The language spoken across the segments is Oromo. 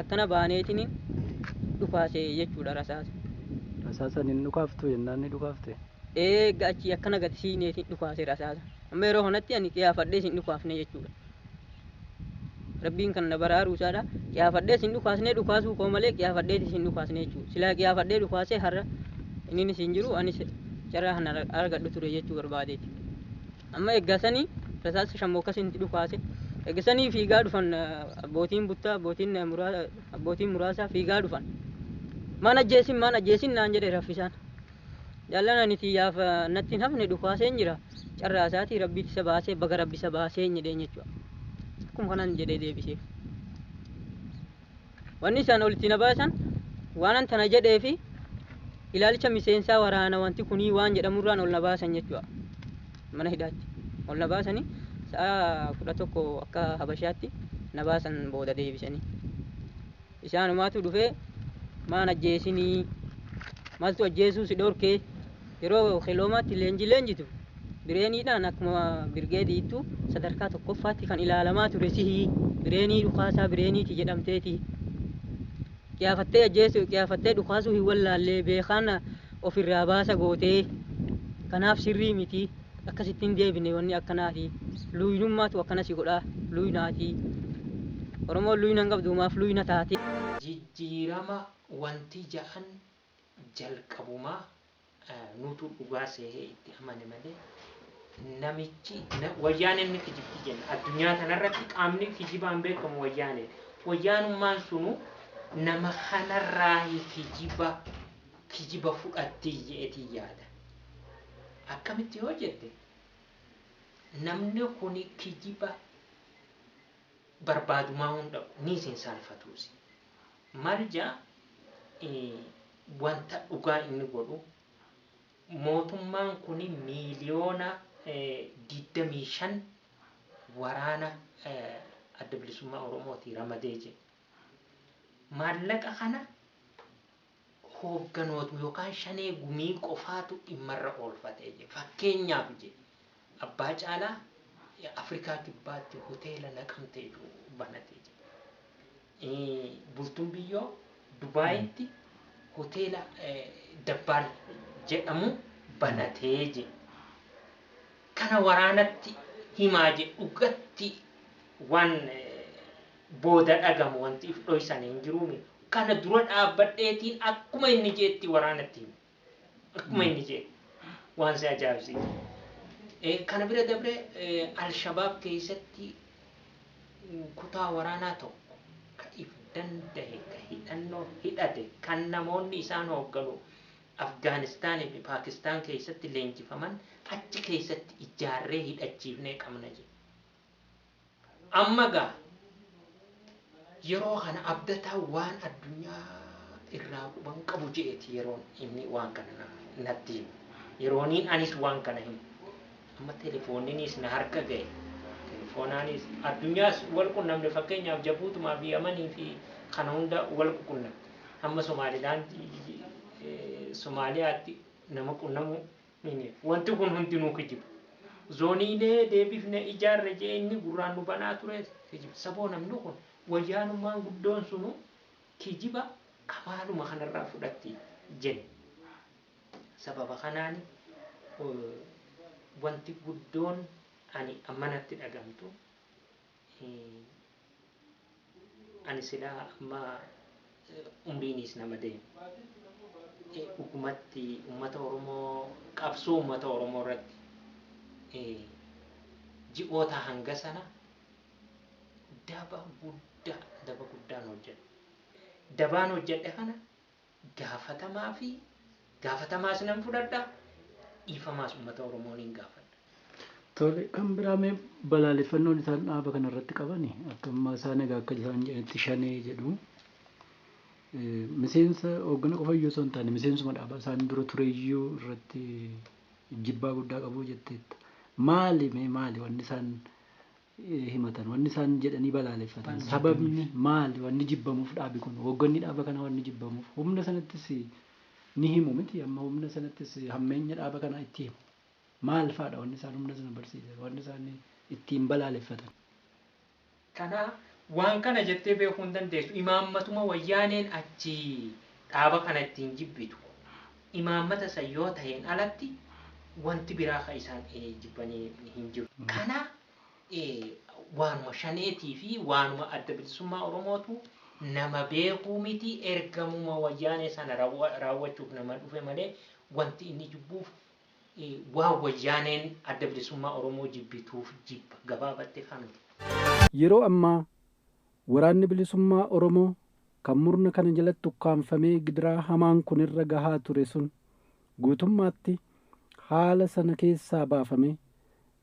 Akkana baaneetiin dhukaase jechuudha rasaasa. Rasaasaan hin dhukaaftu jennaan ni dhukaafte. Eega achii akkana gadi siineetiin dhukaase rasaasa. Amma yeroo kanatti ani qiyaafadhee sin dhukaafne jechuudha. Rabbiin kan na baraaruu isaadha. Qiyaafadhee sin dhukaasne, dhukaasuu koo malee qiyaafadhee sin dhukaasne jechuudha. Silaa qiyaafadhee dhukaasee har'a inni sin jiru, anis carraa kana argadhu ture jechuu barbaadeeti. Amma eeggasanii rasaasa shammoo akkasitti dhukaase. Eeggasanii fiigaa dhufan abbootiin buttaa, abbootiin muraasaa fiigaa dhufan. Maan ajjeesin, maan ajjeesin naan jedhe raffisaan. Jaallan ani xiyyaaf natti hin hafne, dhukaaseen jira. Carraa isaatii Rabbiitti isa baasee, baga Rabbi isa baasee jedheen jechuudha. Akkuma kanaan jedhee deebiseef. Wanni isaan olitti na baasan waan tana jedhee fi ilaalcha miseensaa waraana wanti kunii waan jedhamurraan ol na baasan jechuudha. Mana hidhaatti. Ol na baasanii sa'a 11 akka Habashaatti na baasan booda deebisanii. Isaanumaatu dhufee maan ajjeesinii, maaltu ajjeesuu si dhorkee, yeroo kiloomaatti leenji leenjitu bireeniidhaan akkuma birgeediittu sadarkaa tokkoffaatti kan ilaalamaa ture sihii bireenii dhukaasaa bireeniiti jedhamteeti. Qiyaafattee ajjeesuu, qiyaafattee dhukaasuu hin wallaallee, beekaan ofirraa baasa gootee, kanaaf sirrii miti, akkasitti hin deebine, wanni akkanaati luuynummaatu akkana si godhaa, luuynaati, Oromoon luyna hin qabdu, maaf luyna taate. Jijjiirama wanti ja'an jalqabumaa nutu dhugaa seehee itti amane malee namichi wayyaaneen ni kijibdi jenna. Addunyaa kanarratti qaamni kijibaan beekamu wayyaaneen. Wayyaanummaan sunu nama kanarraa kijiba fudhatti je'etii yaada. Akkamitti yoo jette, namni kuni kijiba barbaadumaa hunda ni isin saalfatuusi. Maal jaa, wanta dhugaa inni godhu, mootummaan kuni miiliyoona 25 waraana Adda Bilisummaa Oromooti ramadee jedhe. Maallaqa kana hoogganoota yookaan Shanee Gumii qofaatu dhimmarra oolfatee jedhe. Fakkeenyaaf jedhe, Abbaa Caalaa Afrikaa Kibbaatti hoteela Naqamtee jiru banatee jedhe. Bultuun Biyyoo Dubaayitti hoteela Dabbaal jedhamu banatee jedhe. Kana waraanatti himaa jedhe. Dhugatti waan booda dhagamu wanti if dhoysan hin jiruumi. Kana dura dhaabbadheetiin akkuma inni jeetti waraanatti hime. Akkuma inni jeetti. Waan si ajaa'ibsiisu. Kana bira dabre Alshabaab keessatti kutaa waraanaa tokko ka if danda'e, ka hidhannoo hidhate, kan namoonni isaan hoogganu Afgaanistaanii fi Paakistaan keessatti leenjifaman achi keessatti ijaarree hidhachiifnee qabna jedhe. Amma gaa yeroo kana Abdataa waan addunyaa irraa quban qabu je'eeti yeroon inni waan kana natti himu. Yerooniin anis waan kana himu. Amma telefoonninis na harka ga'e. Telefoonaanis addunyaas wal qunnamne, fakkeenyaaf Jabuutumaa fi Yamanii fi kana hunda wal qunnamne. Hamma Somaalilaandii, Somaaliyaatti nama qunnamu. Wanti kun hundinuu kijiba. Zooniilee deebifne ijaarre jee inni gurraan nu banaa ture kijiba. Saboo namni kun wayyaanummaan guddoon sunu kijiba kamaaluma kanarraa fudhatti jenne. Sababa kanaan wanti guddoon ani ammanatti dhagamtu, ani silaa amma umriinis nama deema. Dhugumatti uummata Oromoo, qabsoo uummata Oromoo irratti ji'oota hanga sana daba guddaa, daba guddaan hojjedhe. Dabaan hojjedhe kana gaafatamaa fi gaafatamaas nan fudhadha, dhiifamaas uummata Oromoo niin gaafadha. Tole, kan biraa mee balaaleffannoon isaan dhaaba kanarratti qabani akka ammaa isaan egaa akka isaan jedhanitti Shanee jedhu. Miseensa hooggana qofa iyyuu osoo hin taane miseensuma dhaaba isaan dura tureyyuu irratti jibbaa guddaa qabu jetteetta. Maali, mee maali wanni isaan himatan, wanni isaan jedhanii balaaleffatan, sababni maali, wanni jibbamuuf dhaabi kun, hoogganni dhaaba kana wanni jibbamuuf? Humna sanattis ni himu miti, amma humna sanattis hammeenya dhaaba kanaa itti himu. Maal faadha wanni isaan humna sana barsiisan, wanni isaan ittiin balaaleffatan? Kana Waan kana jettee beekuu hin dandeessu. Imaammatuma wayyaaneen achi dhaaba kana ittiin jibbitu. Imaammata san yoo ta'een alatti wanti biraa kan isaan jibbanii hin jiru. Kana waanuma shaneetii fi waanuma adda bilisummaa Oromootu nama beekuu miti ergamuma wayyaanee sana raawwachuuf nama dhufe malee wanti inni jibbuuf waan wayyaaneen adda bilisummaa Oromoo jibbituuf jibba gabaabatti kanuma. Yeroo ammaa waraanni bilisummaa Oromoo kan murna kana jalatti ukkaanfamee gidiraa hamaan kun irra gahaa ture sun guutummaatti haala sana keessaa baafamee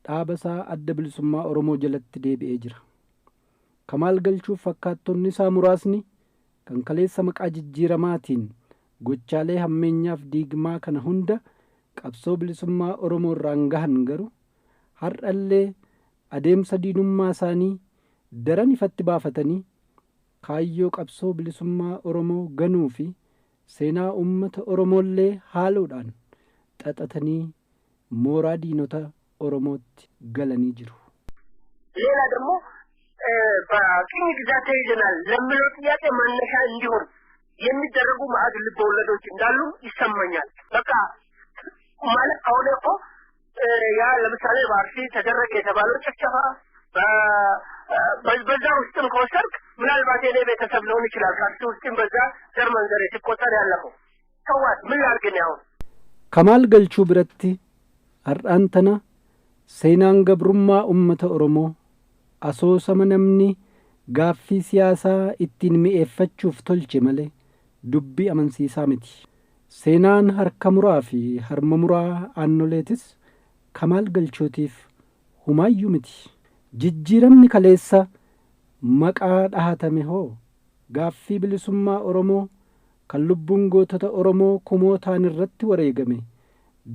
dhaaba isaa adda bilisummaa Oromoo jalatti deebi'ee jira. Kamaal Galchuuf fakkaattonni isaa muraasni kan kaleessa maqaa jijjiiramaatiin gochaalee hammeenyaaf diigmaa kana hunda qabsoo bilisummaa Oromoo irraan gahan garuu har'allee adeemsa diinummaa isaanii daran ifatti baafatanii kaayyoo qabsoo bilisummaa Oromoo ganuu fi seenaa uummata Oromoollee haaluudhaan xaxatanii mooraa diinota Oromootti galanii jiru. ሌላ ደግሞ በቅኝ ግዛት ተይዘናል ለሚለው ጥያቄ መነሻ እንዲሆን የሚደረጉ ማዕድ ልብ ወለዶች እንዳሉ ይሰማኛል። በቃ ማለት አሁን እኮ ያ ለምሳሌ በአርሲ ተደረገ የተባለው ጭፍጨፋ በዛ ውስጥም ከወሰድክ ምናልባት የኔ ቤተሰብ ሊሆን ይችላል። ከአርሲ ውስጥም በዛ ዘር መንዘሬ ሲቆጠር ያለፈው ተዋት ምን ላድርግ እኔ አሁን Kamaal Galchuu biratti har'aan tana seenaan gabrummaa uummata Oromoo asoosama namni gaaffii siyaasaa ittiin mi'eeffachuuf tolche malee dubbii amansiisaa miti. Seenaan harka muraa fi harma muraa aannoleetis Kamaal Galchuutiif humaayyuu miti. Jijjiiramni kaleessa maqaa dhahatame hoo gaaffii bilisummaa Oromoo kan lubbuun gootota Oromoo kumootaan irratti wareegame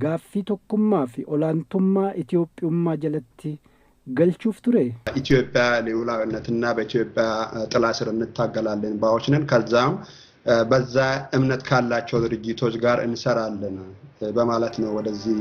gaaffii tokkummaa fi olaantummaa Itiyoophiyummaa jalatti galchuuf ture. ኢትዮጵያ ልዑላዊነትና በኢትዮጵያ ጥላ ስር እንታገላለን ባዎች ነን። ከዛም በዛ እምነት ካላቸው ድርጅቶች ጋር እንሰራለን በማለት ነው ወደዚህ